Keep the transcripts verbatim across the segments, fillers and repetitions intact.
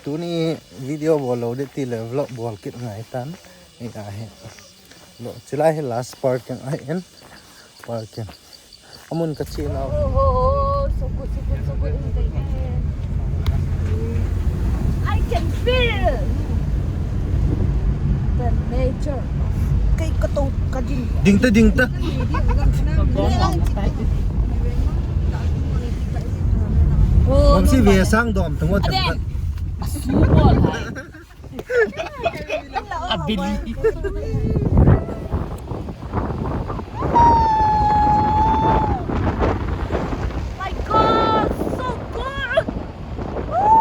Tuni video bol lou ding tile vlog bol kit ngai tan. Ni ahi. Lo, chulai hi last parking ahin. Parking. Amun ka chena. Oh, so good, so good, so good. I can feel the nature. Kei ka to ka ding. Ding ta, ding ta. Oh, Wan si ve sang dom tung wa. Ade. Asu bol hai. Abili. My God, so good. Woo!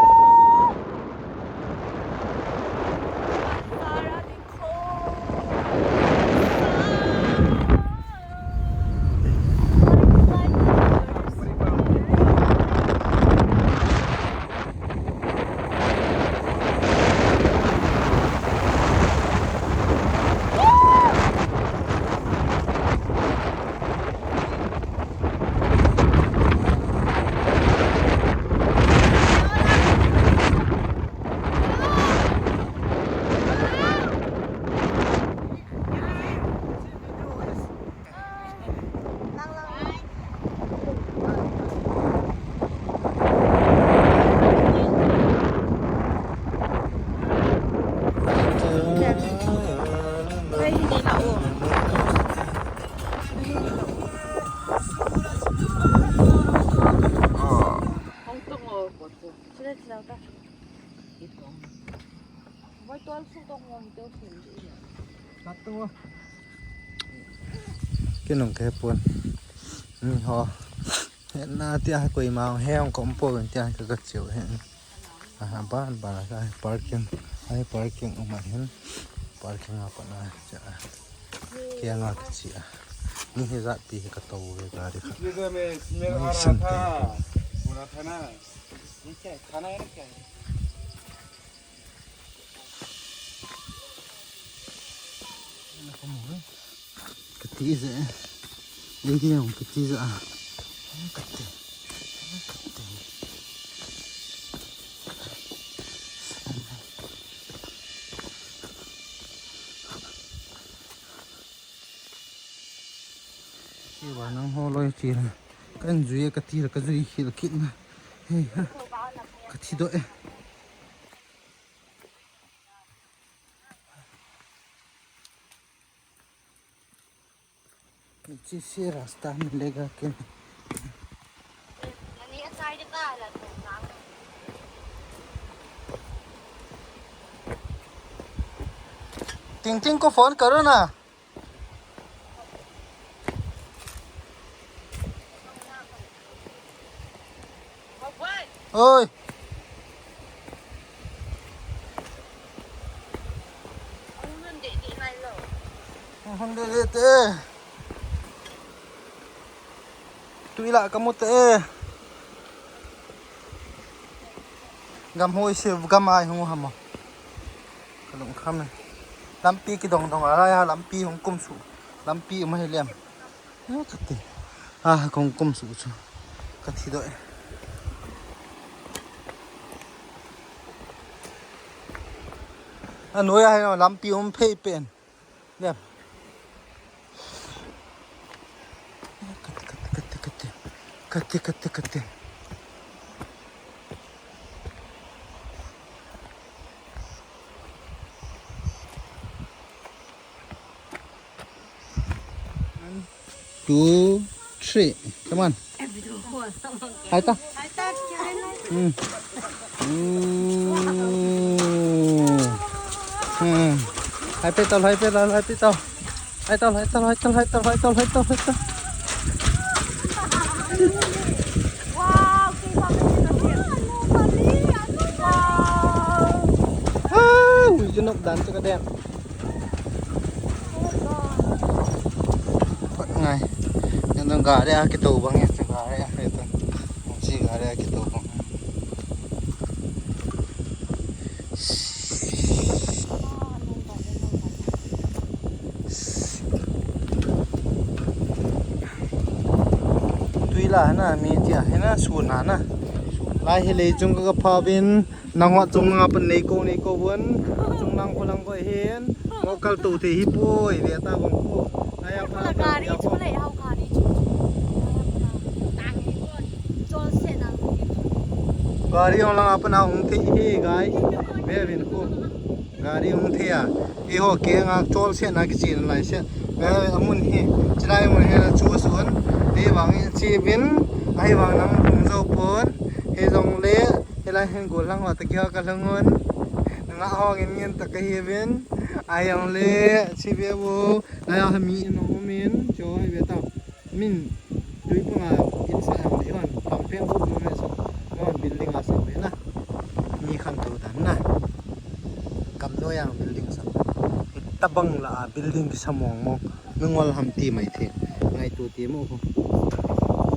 Kinung ke pon. Mi ho. He na tia koima he hung kom po tia ka ka chiu he. Aha, ban, ban, a, parking, a, parking um ahin, parking a pat a, cha, kiang a kichi a. Ni hi jat pi hi ka to ve gari kha. इसमें तो हमें स्मेल आ रहा था, बोला था ना, ये क्या है, खाना है ना क्या है? Kati je. Lady jong kati je a. Kati. Kati. Kiva nang ho loi chi. Kan jui kati ka jui khil kit na. Hei ha. Kati do e. नीचे से रास्ता मिलेगा कि नहीं? टिंग टिंग को फोन करो ना। Oi. Hung de le te. Tui la ka mu te. Gam hoi se gam ai hung ha mo. Ka lung kham e. Lampi kidong dong a lai a lampi hung kum su. Lampi um hi lem. Kati. A, kong kum su chu. Kati do e. A noi a hai lampi um phei pen. Lem. Kati, kati, kati, kati. Kati, kati, kati. One, two, three. Come on. Hai ta. Hmm. Hmm. Hmm. Hai pe tol, hai pe tol, hai pe tol. Hai tol, hai tol, hai tol, hai tol, hai tol, hai tol, hai tol. Wow, wow. Ah, ui, junok dan tu ka dem. Phot ngai. Yan dong gari a kito bang yan, gari a kito. Si gari a kito bang. Tui la na mi tia, hina sun na na. Sun Lai hi lei chung ka, ka pha bin, nang ho chung nga pan nei ko, nei ko bun. Chung nang ko lang ko hin, mo kal to te hi poi, ve ta bang ko. Lai a pha. Pula gari chu lei hau gari chu. Tang ni ko. Chol se na. Gari ong lang a pan a hung te hi, guys. Ve vin ko. Gari hung thei a. Eiho keng a chol se na kichi na lai se. Ve ve amun hi. Chilai mun hi na chu sun. Ti vang i chi vin. Ai vang nang hung zo pon. Hi zong le. Hi lai hin gol lang ho ta ki ho ka lang un. Nga ho ngin ngin ta ka hi vin. Ai ang le. Chi ve bu. Lai a mi in ong um in. Cho hi ve ta. Min tui panga in sa ang le hon, pang peng bu mo me so, hon building a sa me na. Mi khan tu dan na. Kam no yang building sa. Tabang la a building ki sa mong mong. Nungol ham ti mai the. Ngai tu ti mo ko.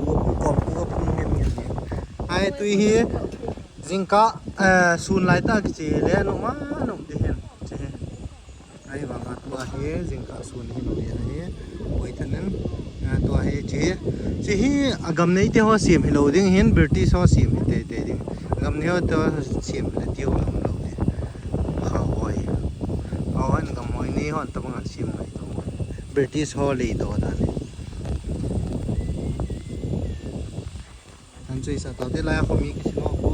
Ko ko ko ko ngem ngem. Ai tui hi jingkah, eh, sun lai ta kichi le no ma no ti hin. Chi hin. Ai vang a tua hi jingkah sun hi lo hi ahi. Poi thanen, a tua hi chi. Chi hi a gam nei te ho siam hi lo ding hin, British ho siam hi te te ding. Gam nei ho te ho siam le ti ho lo ding. Kha hoi. Kha hoi gam hoi nei hon tabang a siam mai to. British ho lei to dan hi. An chui sa tau te lai a khomi kisi lo ko.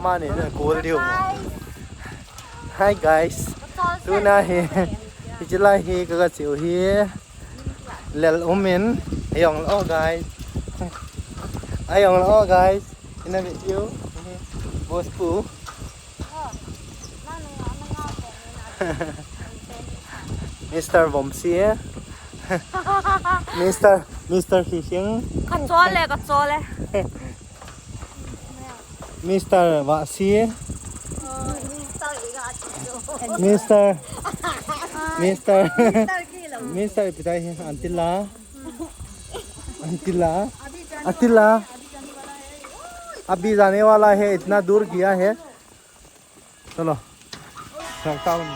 Mane na kol diu. Hi guys. Tuna hi. Hichi lai hi ka ka chiu hi. Lel um in. Ayong lo guys. Ayong lo guys. Ina video. Boss pu. Mister Vomsi, eh? Mister, Mister Fishing. Ka chole, ka chole. Mister Vasi. Mister, Mister, Mister Pitai, Antila. Antila. Antila. अभी जाने वाला है, इतना दूर गया है। चलो, चलता हूँ।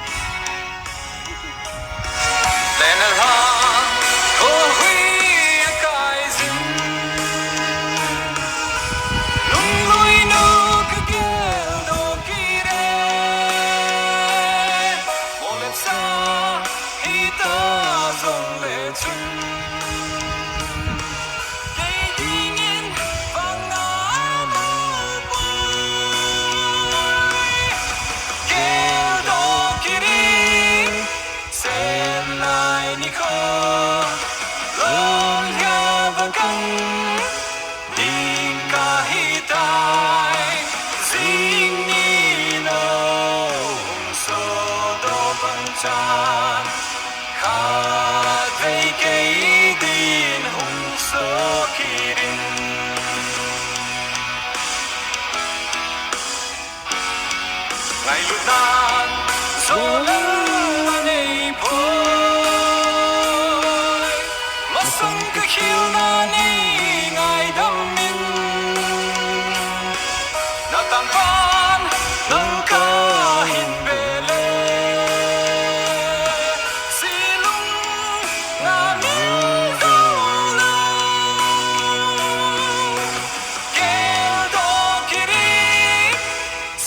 Khatvei kei din hung soh kit in. Ngailutnan jolel anei poi. Masang ka khilna nei ngaidam in. Na tangpan nang ka hin be le. Silung na min zo lo. Kel do kiri.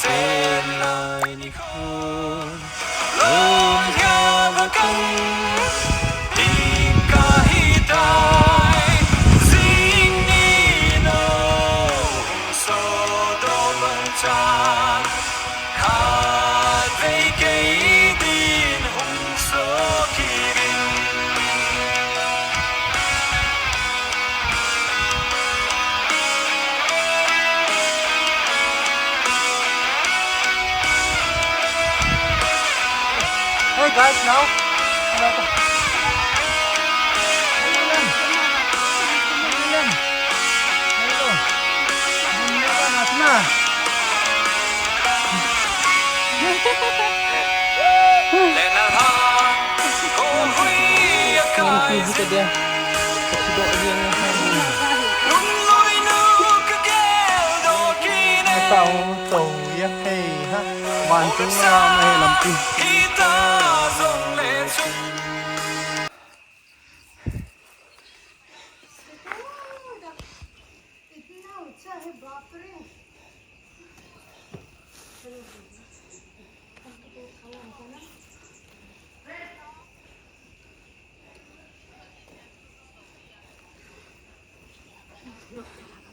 Sen lai ni kho. Lom hia va kan. Ding ka hi tai. Sing ni no. So do man chan. Khatvei kei din hung soh kit in. Hey guys, now.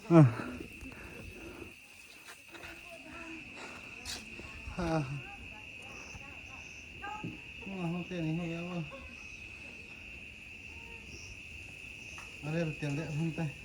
Ah. Ah. Ah, hotel ni ho ya wo. Are hotel de hon tai.